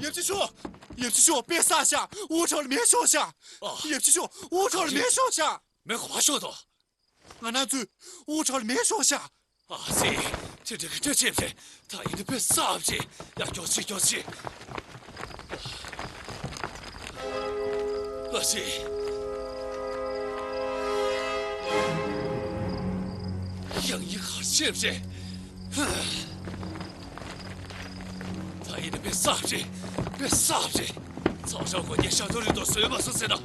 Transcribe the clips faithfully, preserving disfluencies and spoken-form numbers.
ཡབ་ཆེན་མཆོག་ཡབ་ཆེན་མཆོག་དཔེ་བསགས་ཤག་དབུ་ཁྲོད་ལ་མེ་ཤོར་ཤག་ཨ། ཡབ་ཆེན་མཆོག་དབུ་ཁྲོད་ལ་མེ་ཤོར་ཤག་མེ་ག་པར་ཤོར་འདུག་ང་རང་ཚོའི་དབུ་ཁྲོད་ལ་མེ་ཤོར་ཤག་ཨ་ཙི། དེ་འདྲ་གི་སྐད་ཆ་རེད། ད་ཡིན་ན་དཔེ་བསགས་པ་རེད། ཡ། མགྱོགས་བྱེད། མགྱོགས་བྱེད། ཨ་ཙི། ཡང་ཡིན་ག་རེ་བྱས་པ་རེད། ད་ཡིན་ན་དཔེ་བསགས་པ་རེད། དཔེ་བསགས་པ་རེད། ཚའོ་ཅང་ཁོ་གཉིས་ཤ་ཐོ་རི་དོ་བཟོས་མ་སོང་ཟེར་ན།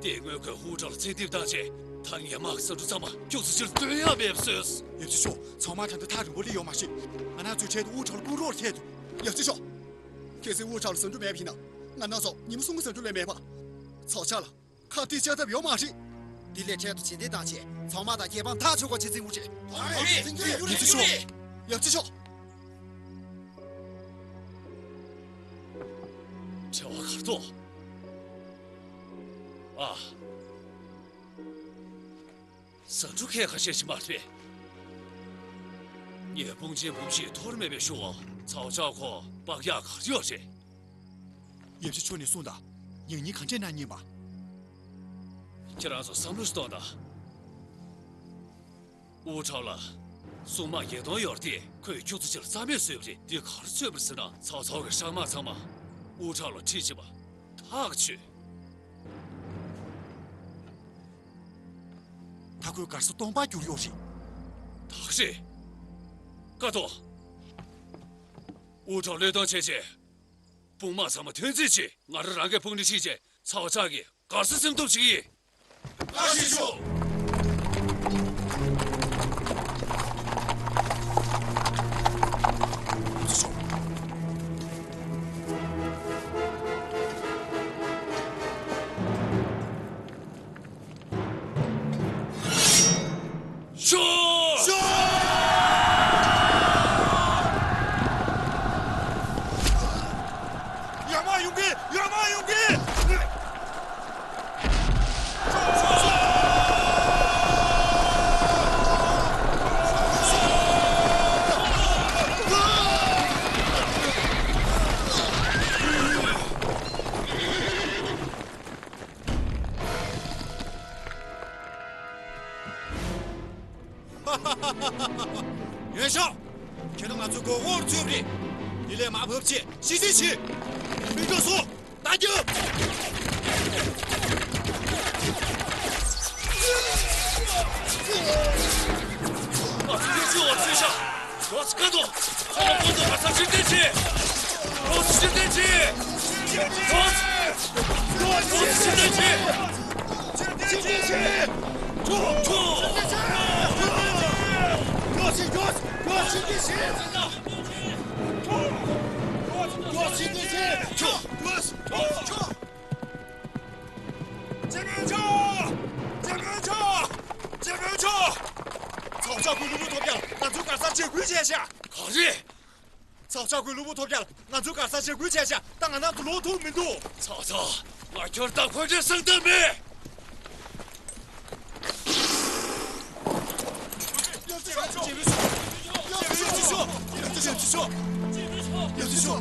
དེ་སྔོན་ཁོས་དབུ་ཁྲོད་ལ་བཙན་འདེབས་བཏང་རྗེས། ད་ངས་དམག་གི་ཟ་འབྲུ་ཚང་མ་ཁྱོད་ཚོ་ཕྱིར་སྟོན་ཡག་མེད་པ་བཟོས། ཡབ་ཆེན་མཆོག་ཚང་མ་ད་ལྟ་ཐག་རིང་པོ་སླེབས་ཡོད་མ་རེད། ང་རང་ཚོའི་གྲལ་དུ་དབུ་ཁྲོད་ལ་སྤུན་རོགས་སླེབས་འདུག་ཡབ་ཆེན་མཆོག་གལ་སྲིད་དབུ་ཁྲོད་ལ་ཟ་འབྲུ་མེད་པ་ཡིན་ན། ང་རང་ཚོ་ཉིན་མོ་གསུམ་གྱི་ཟ་འབྲུ་ལས་མེད་པ། ཚའོ་ཅང་ལ་ཁ་གཏད་བཅག་ཐབས་ཡོད་མ་རེད། འདི་ལས་འཕྲལ་དུ་ཕྱིར་འཐེན་བཏང་རྗེས་ཚང་མ་དང་རྒྱལ་ཕམ་ཐག་ཆོད་པ་བྱེད་རྩིས་ཡོད་རེད། ཡབ་ཆེན་མཆོག་ཡབ་ཆེན་མཆོག་བྲེལ་བ་ག་རེ་འདུག་ཨ། ཟ་འབྲུ་ཁྱེད་ཁ་ཤས་ཤིག་མ་རེད། ངས་དཔུང་ཆེན་འབུམ་བཞིའི་ཐོག་མེད་པའི་ཤུགས་དབང་ཚའོ་ཅང་ཁོ་དཔག་ཡག་ག་རེ་ཡོད་རེད། ཡབ་ཆེན་མཆོག་ནས་གསུངས་དང་། ཡང་སྙིང་ག་འདྲས་གནང་སྙིང་པ། ཁྱེད་རང་ཚོ་བསམ་བློ་ཞིག་གཏོང་དང་། དབུ་ཁྲོད་ལ་སྲུང་དམག་བརྒྱད་སྟོང་ཡོད་དེ། ཁོས་ཁྱོད་ཚོ་ཕྱིར་རྩ་མེད་བཟོས་པ་རེད། འདི་ག་རེ་བཟོས་པ་རེད་ཟེར་ན། ཚའོ་ཅང་གི་ཤ་དམག་ཚང་མ་དབུ་ཁྲོད་ལ་ཁྲིད་ཕྱིན་པ་ཐག་ཆོད། ད་ཁོས་ག་རེ་ཟེར། སྟོང་པར་གྱུར་ཡོད་རེད། ད་ག་རེད། ཀ་ཏོ། དབུ་ཁྲོད་བློས་གཏོང་བྱས་རྗེས། དཔུང་དམག་ཚང་མ་ཐོན་རྩིས་བྱེད། ང་རང་རང་གི་དཔུང་སྒྲིག་ཁྲིད་རྗེས་ཚའོ་ཅང་གིས་ག་རེ་ཟེར་ཟིན་ཐུབ་བྱེད་ཀྱི་ཡིན། བཀའ་དྲིན་ཆེ། ཤོག་ཤོག་ཡར་མར་ཡོང་གི་ཡར་མར་ཡོང་གི་ཡོན་ཤོག་ཁྱོད་རང་ང་ཚོའི་མགོ་དབང་ཚུད་རེད། འདི་ལས་མར་བབས་ཆེད་ཤི་གསོན་བྱེད། མི་འགྲོ་སོང་། ད་རྒྱུགས། ང་ཚོ་ཡོད་ཚད་འོ་ཚོད་ཤག་རོགས་ཀ་དོ། ཚོ་ལ་ཀོ་དོ་ག་ས་ཕྱིར་འཐེན་བྱེད། རོགས་ཕྱིར་འཐེན་བྱེད། རོགས། རོགས་ཕྱིར་འཐེན་བྱེད། ཕྱིར་འཐེན་བྱེད། ཕྱིར་འཐེན་བྱེད། ཕྱིར་འཐེན་བྱེད། རོགས་ཕྱིར་འཐེན་བྱེད། རོགས་ཕྱིར་འཐེན་བྱེད། རོགས་ཕྱིར་འཐེན་བྱེད། རོགས། རོགས། སྤྱི་དཔོན་མཆོག་སྤྱི་དཔོན་མཆོག་སྤྱི་དཔོན་མཆོག་ཚའོ་ཅང་ཁོའི་སློབ་བུ་ཐོབ་རྒྱལ་ང་ཚོའི་གར་སར་ཇབ་རྒོལ་བྱས་ཤག་ག་རེ། ཚའོ་ཅང་ཁོའི་སློབ་བུ་ཐོབ་རྒྱལ་ང་ཚོའི་གར་སར་ཇབ་རྒོལ་བྱས་ཤག་ད་ང་རང་ཚོ་ལོག་ཐུབ་མི་འདུག་ཚའོ་ཅང་། ང་ཁྱོད་དང་ཁོ་འདྲའི་སེམས་ཐག་མེད། ཡབ་ཆེན་མཆོག་ཡབ་ཆེན་མཆོག་ཡབ་ཆེན་མཆོག་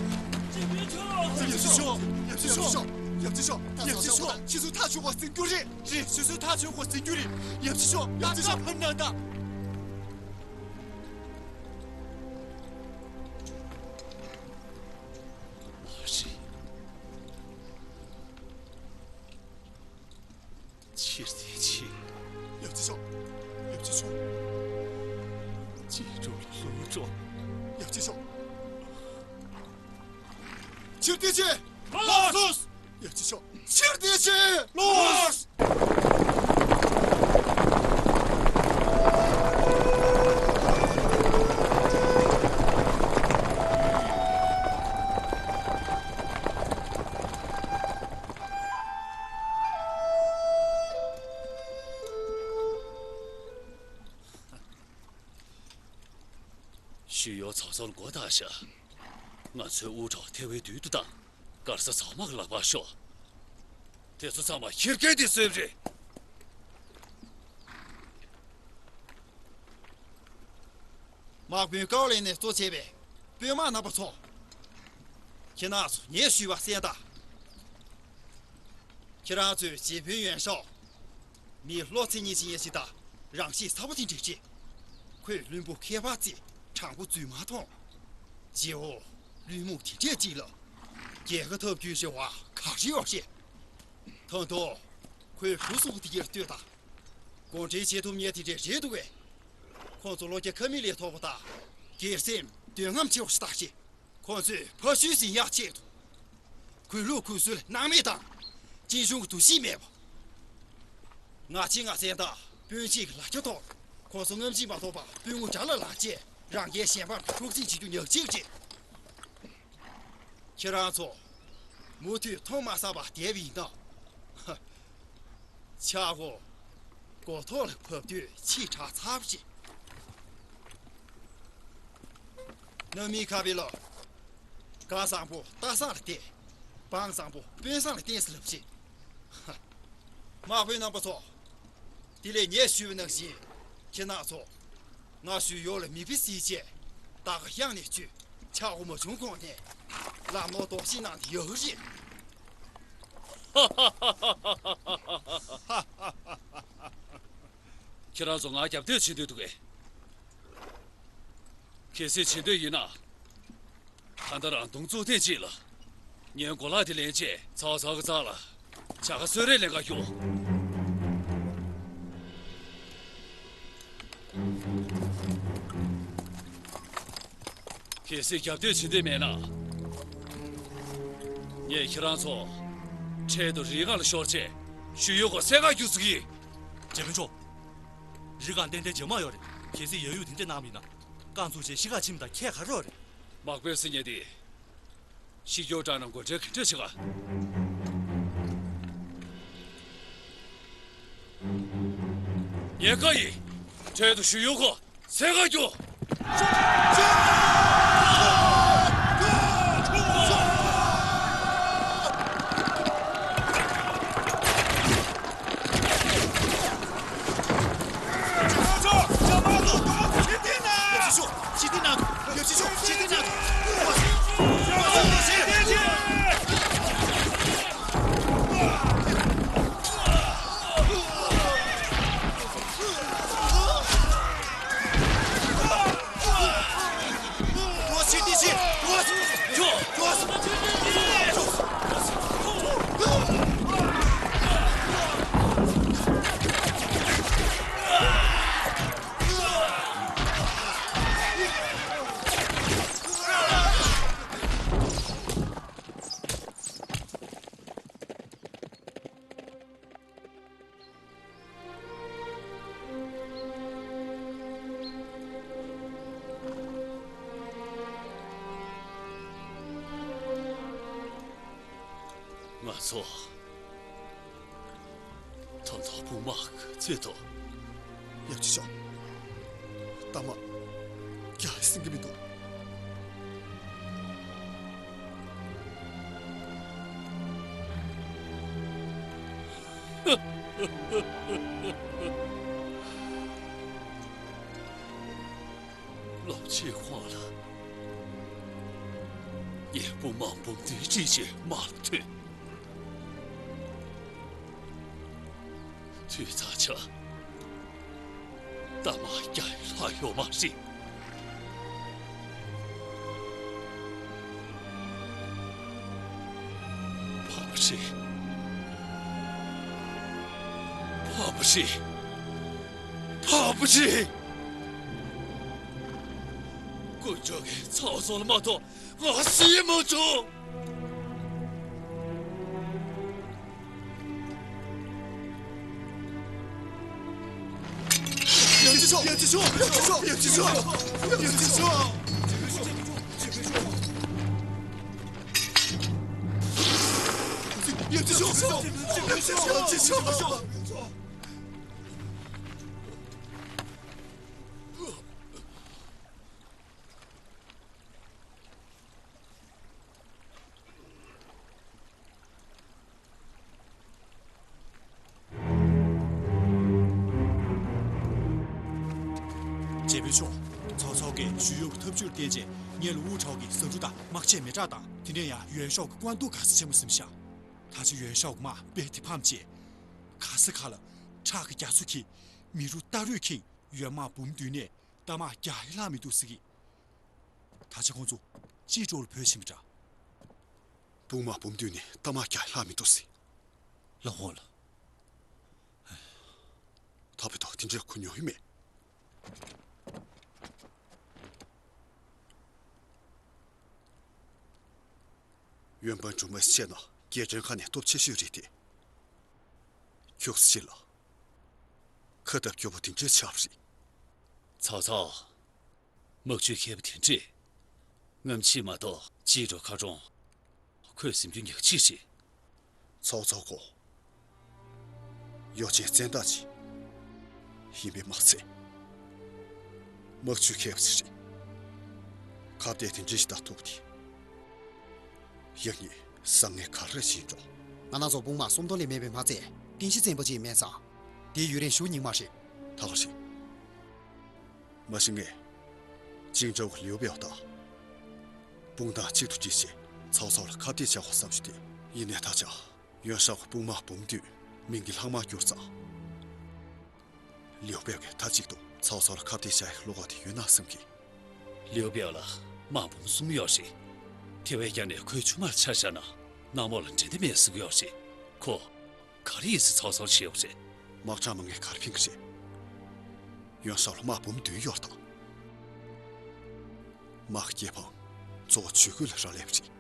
ཡབ་ཆེན་མཆོག་ཡབ་ཆེན་མཆོག་ཁྱེད་ཚོ་ཐག་ཆོད་པ་ཟིན་རྒྱུ་རེད། རེད། ཁྱེད་ཚོ་ཐག་ཆོད་པ་ཟིན་རྒྱུ་རེད། ཡབ་ཆེན་མཆོག་ཡབ་ཆེན་མཆོག་ཕར་ན་ད། ཕྱིར་འཐེན་བྱེད། ཡབ་ཆེན་མཆོག་ཡབ་ཆེན་མཆོག་སྤྱི་དྲུང་ལ་ལོག་འགྲོ། ཡབ་ཆེན་མཆོག་ཕྱིར་འཐེན་བྱེད། ལོས། ཡབ་ཆེན་མཆོག་ཕྱིར་འཐེན་བྱེད། ལོས། ཞུ་ཡོ་ཚོགས་གཙོར་མགོ་བཏགས་ཤག་ང་ཚོའི་དབུ་གྲོགས་ཐེ་བའི་དུས་དུ་དང་། མགར་ས་ཚང་མ་གི་ལག་པར་ཤོག་དེ་ཚོ་ཚང་མ་ཁྱེར་མཁན་དེ་སུ་རེད། དམག་དཔོན་ཀའོ་ལེན་ནས་གཙོ་བྱས་པའི་དཔོན་དམག་རྣམ་པ་ཚོ། ཁྱེད་རང་ཚོ་ངས་ཞུས་པ་གསན་དང་། ཁྱེད་རང་ཚོའི་རྗེ་དཔོན་ཡོན་ཧྲའོ། མི་བློ་ཚད་ཉིན་ཞིག་ཡན་ཞིག་དང་རང་གཤིས་ཚ་པོ་དེ་འགྲིག་ཅིག་ཁོས་བླུན་པོ་ཁྱད་པར་ཅན་དྲང་པོ་རྫུན་མ་མཐོང་། རྗེ་བོ་བླུན་རྨོངས་དེ་འདྲས་ཅིག་ལ་རྒྱལ་ཁ་ཐོབ་རྒྱུའི་རེ་བ་ག་རེ་ཡོད་རེད། ད་དུང་ཁོས་བུ་སོང་དེ་གྱེར་ལྟོས་དང་། གུང་ཁྲན་བྱེད་ཐུབ་མཁན་དེ་འདྲས་རེད་འདུག་གས། ཁོང་ཚོ་བློ་རྒྱ་ཁ་མིག་ལས་མཐོ་པོ་དང་སྒེར་སེམས་འདོད་རྔམ་ཆེ་བ་ཞིག་བཏགས་ཤིང་། ཁོང་ཚོས་ཕ་ཤུལ་ཟིན་ཡག་ཆེད་དུ། གུས་ལུགས་གུས་སྲོལ་སྣང་མེད་དང་། སྤྱི་གཞུང་གི་འདུ་ཤེས་མེད་པ། ང་ཆེ་ང་བཙན་དང་དཔོན་ཆེ་གི་ལ་རྒྱ་ཐོག་ཁོང་ཚོ་རྔམ་བརྗིད་མ་ཐོབ་པར་དཔོན་ངོ་དགྲ་ལ་ལངས་བྱས་རང་རྒྱལ་གཞན་ཕམ་གྱི་འཁྲུག་འཛིང་བྱེད་རྒྱུ་ཉག་གཅིག་རེད། ཁྱེད་རང་ཚོ་མུ་མཐུད་མཐོང་མ་བསམ་པར་བསྡད་པ་ཡིན་ན། ཧ། ཆག་སྒོ་མགོ་ཐོག་ལ་བབས་དུས་ཕྱིས་དྲག་ཚར་བ་ཞིག་རྣམ་སྨིན་ཁ་བའི་ལོ། གང་བཟང་པོ་རྟ་བཟང་ལ་བརྟེན། འབངས་བཟང་པོ་དཔོན་བཟང་ལ་བརྟེན་ཟེར་ལབ་ཅིག་ཧ། དམག་དཔོན་རྣམ་པ་ཚོ། དེ་ལས་ངས་ཞུས་པ་ནང་བཞིན་ཁྱེད་རྣམ་ཚོ། ང་ཞུ་ཡོག་ལ་མིག་དཔེ་གཟིགས་བྱས། ད་ག་གཡང་ནས་བཅུག་ཆག་སྒོ་མ་བྱུང་གོང་ནས། ལམ་ལོག་རྡོག་ཞིག་གནང་དེ་ཡག་གི་རེད། ཁྱེད་རང་ཚོ་ང་རྒྱབ་གཏོད་བྱེད་འདོད་འདུག་གས། གལ་སྲིད་བྱེད་འདོད་ཡིན་ན། ད་ལྟ་རང་གདོང་བཙུགས་ཐེངས་གཅིག་ལ། ངའི་གོ་ལག་དེ་ལེན་ཆེད་ཚ་བ་ཚ་གི་ཚ་ལ། བྱ་དགའ་གསོལ་རས་ལེན་ག་ཤོག་གལ་སྲིད་རྒྱབ་གཏོད་བྱེད་འདོད་མེད་ན། ངས་ཁྱེད་རང་ཚོ། འཕྲལ་དུ་རི་སྒང་ལ་ཤོར་ཆེད། ཞུ་ཡོག་གོ་སེ་ག་རྒྱུག་ཟིག་ཡིན། རྒྱལ་དཔོན་མཆོག་རི་སྒང་ཏན་ཏན་ཇེ་མང་ཡོད་རེད། གལ་སྲིད་ཡ་ཡུག་དེ་འདྲ་གནང་མིན་ན། རྐང་བཙུགས་བྱས་ཤི་ཁ་ཕྱིན་དང་ཁྱད་ག་རེ་ཡོད་རེད། དམག་དཔོན་ཟེར་མཁན་དེ། ཤི་རྒྱུ་སྐྲག་ན་མགོ་ཁྲལ་ག་འདྲ་བྱེད་ག་ཉེན་ཁ་ཡིན། འཕྲལ་དུ་ཞུ་ཡོག་གོ་སེ་ག་རྒྱུག་ང་ཚོ་ད་དུང་དཔུང་དམག་གི་ཆེད་དུ། ཡབ་ཆེན་མཆོག་རྟ་དམག་རྒྱག་ཟིན་གྱི་མི་འདུག་སློབ་ཆེན་ཁོང་ལ་ངས་དཔུང་དམག་འབུམ་བདུན་ཁྲིད་བྱས་དམག་ལ་ཐོན། དུས་ཚོད་ཆགས། རྟ་དམག་རྒྱག་ལྷག་ཡོད་མ་རེད། ཕམ་པ་རེད། ཕམ་པ་རེད། ཕམ་པ་རེད། དཀོན་མཆོག་གི་ཚ་བ་ཚོ་ལ་མ་གཏོགས་ང་ཤི་མ་བྱུང་། ཡབ་ཆེན་མཆོག་ཡབ་ཆེན་མཆོག་ཡབ་ཆེན་མཆོག་ཡབ་ཆེན་མཆོག་ཡབ་ཆེན་མཆོག་ཡབ་ཆེན་མཆོག་ཡབ་ཆེན་མཆོག་རྗེ་དཔོན་མཆོག་ཚའོ་ཚའོ་གིས་ཞུས་ཡོད་ཀྱི་ཐབས་ཇུས་ལ་བརྟེན་རྗེས་ངེད་ལ་ཝུའུ་ཁྲའོ་གི་ཟ་འབྲུ་དང་དམག་ཆས་མེ་སྲེག་དང་། དེ་ནས་ཡང་ཡོན་ཤའོ་གི་བཀའ་བསྡུར་ག་ས་ཆེན་མོ་ཟིན་ཤག་ད་ཆ་ཡོན་ཤའོ་གི་དམག་རྦད་དེ་ཕམ་རྗེས། ག་ས་ག་ལ་ཁྲག་གི་རྒྱ་མཚོ་འཁྱིལ། མི་རུ་རྟ་རུས་འཁྱིལ། ཡོན་དམག་འབུམ་བདུན་ནས་རྟ་དམག་བརྒྱ་ཡི་ལྷག་མི་འདུག་ཟེར་གི། ད་ཆ་ཁོང་ཚོ་ཅི་ཀྲོའུ་ལ་བྲོས་ཕྱིན་པ་འདྲ། དཔུང་དམག་འབུམ་བདུན་ནས་རྟ་དམག་བརྒྱ་ལྷག་མི་འདུག་ཟེར། ལགས་འོང་ལགས། ད་བོད་ཐོག་དེ་འདྲའི་གོ་མྱོང་ཡོད་མེད། ཡོན་པན་ཀྲུང་མ་ཞེས་ན་རྒྱལ་ཕྲན་ཁག་ནས་སྟོབས་ཆེ་ཤོས་རེད་དེ། ཁྱོད་སུ་ཆེ་ལ། ཁ་སྟབས་སྐྱོ་པོ་དེ་འདྲའི་ཆགས་པ་རེད། ཚའོ་ཚའོ། དམག་ཇུས་མཁས་པ་དེ་འདྲས། རྔམ་བརྗིད་མ་གཏོགས་ཅི་ཀྲོའུ་མཁར་གྲོང་ཁོས་ཟིན་རྒྱུ་ཉག་གཅིག་རེད། ཚའོ་ཚའོ་ཁོ། གཡོ་ཅན་བཙན་བདག་ཅིག་ཡིན་པས་མ་ཚད། དམག་ཇུས་མཁས་པ་ཅིག་རེད། ཁ་གཏད་དེ་འདྲ་ཞིག་བཏགས་ཐུབ་པ་དེ། ཡག་ཉེས་བཟང་ངན་ག་རེ་ཡིན་འགྲོ། ང་རང་ཚོ་དཔུང་དམག་སུམ་སྟོང་ལས་མེད་པས་མ་ཚད། རྟེན་གཞི་བཙན་པོ་ཅིག་མེད་ཙང་། དེའི་ཡུན་རིང་བཞུགས་སྙིང་མ་རེད། ད་ག་རེད། མ་གཞི་ངས་ཅིང་ཀྲོའུ་གི་ལིའུ་པེའོ་དང་དཔུང་དམག་གཅིག་ཏུ་བསྒྲིལ་བྱས་ཚའོ་ཚའོ་ལ་ཁ་གཏད་བཅག་དགོས་བསམ་བྱུང་སྟེ། ཡིན་ནའི་ད་ཆ་ཡོན་ཧྲའོ་གི་དཔུང་དམག་འབུམ་བདུན་མིང་གི་ལྷག་མ་གྱུར་ཙང་། ལིའུ་པེའོ་གིས་མཐའ་གཅིག་ཏུ་ཚའོ་ཚའོ་ལ་ཁ་གཏད་བཅག་ཡག་བློ་ཁོག་དེ་ཡོད་ན་བསམ་གི། ལིའུ་པེའོ་ལ་དམག་འབུམ་གསུམ་ཡོད་རེད། དེ་བས་ཀྱང་ནས་ཁོའི་ཆུང་མར་ཆ་བཞག་ན་གནམ་འོག་ལ་འགྲན་ཟླ་མེད་ཟེར་གྱི་ཡོད་རེད། ཁོ། ག་རེ་ཡིན་ཟེར་ཚོགས་གཙོར་བྱས་ཡོད་རེད། དམག་གྲངས་མང་ངས་ག་རེ་ཕན་གི་རེད། ཡོན་ཧྲའོ་ལ་དམག་འབུམ་བདུན་ཡོད་རེད་ད། དམག་གི་རྒྱལ་འཕངས་གཙོ་བོ་ཇུས་འགོད་ལ་རག་ལས་པ་རེད།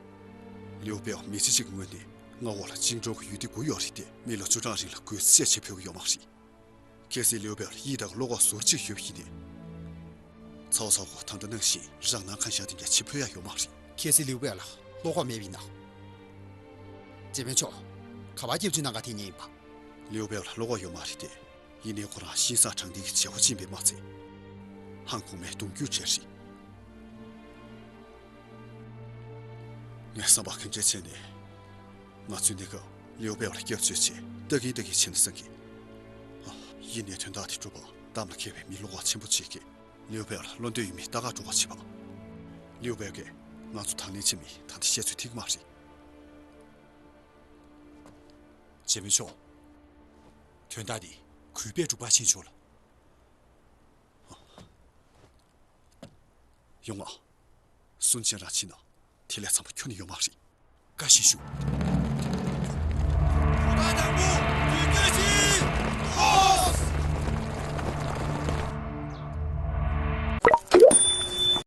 ལིའུ་པེའོ་མི་ཚེ་གཅིག་གི་སྔོན་ནས་མངའ་འོག་ལ་ཅིང་ཀྲོའུ་གི་ཡུལ་སྡེ་དགུ་ཡོད་རེད་དེ། མི་ལོ་བཅུ་གྲངས་རིང་ལ་དགོས་ཚད་ཅིག་ཕུལ་གི་ཡོད་མ་རེད། གལ་སྲིད་ལིའུ་པེའོ་ལ་ཡིད་དང་བློ་ཁོག་ཟུར་གཅིག་ཡོད་པ་ཡིན་ནའི། ཚའོ་ཚའོ་ཁོ་ད་ལྟ་ནང་བཞིན་རང་ནང་ཁ་ཤ་དེ་འདྲ་ཕྱི་ཕུལ་ཡ་ཡོད་མ་རེད། གལ་སྲིད་ལིའུ་པེའོ་ལ་བློ་ཁོག་མེད་པ་ཡིན་ན། རྗེ་དཔོན་མཆོག་ག་པར་སྐྱབས་བཅོལ་གནང་ག་དེ་ཉིད་ཡིན་པ། ལིའུ་པེའོ་ལ་བློ་ཁོག་ཡོད་མ་རེད་དེ། ཡིན་ནའི་ཁོ་རང་ཤིང་བཟའ་དྲང་བདེན་གྱི་བྱེད་སྒོ་ཕྱིན་པས་མ་ཚད། ཧང་གོང་མའི་གདུང་རྒྱུད་གྲས་རེད། ངས་བསམ་པ་ག་འདྲས་བྱས་ནས། ང་ཚོས་གནས་སྐབས་ལིའུ་པེའོ་ལ་སྐྱབས་བཅོལ་ཆེད་ལྟ་གིན་ལྟ་གིན་བྱས་ན་བསམ་གི། ཨ། ཡིན་ནའི་དོན་དག་དེ་སྒྲུབ་པར་གཏམ་ལ་མཁས་པའི་མི་བློ་ཁོག་ཆེན་པོ་ཅིག་གིས་ལིའུ་པེའོ་ལ་བློ་འདོད་ཡོད་མེད་ལྟ་ག་འགྲོ་ག་བྱེད་པ། ལིའུ་པེའོ་གིས་ང་ཚོ་དང་ལེན་བྱེད་མིན་ད་ལྟ་བཤད་ཚོད་ཐིག་མ་རེད། རྗེ་དཔོན་མཆོག་དོན་དག་འདི་གུས་པས་སྒྲུབ་པར་ཕྱིན་ཆོག་ལ། ཡོང་ང་། སུན་ཅན་རང་ཕྱིན་ན་དེ་ལས་འཚམ་པ་ཁྱོན་ནས་ཡོད་མ་རེད། བཀའ་བཞིན་ཞུ། ཐོག་མཐའ་དང་པོ་རྒྱུན་སྐྱོང་བྱེད།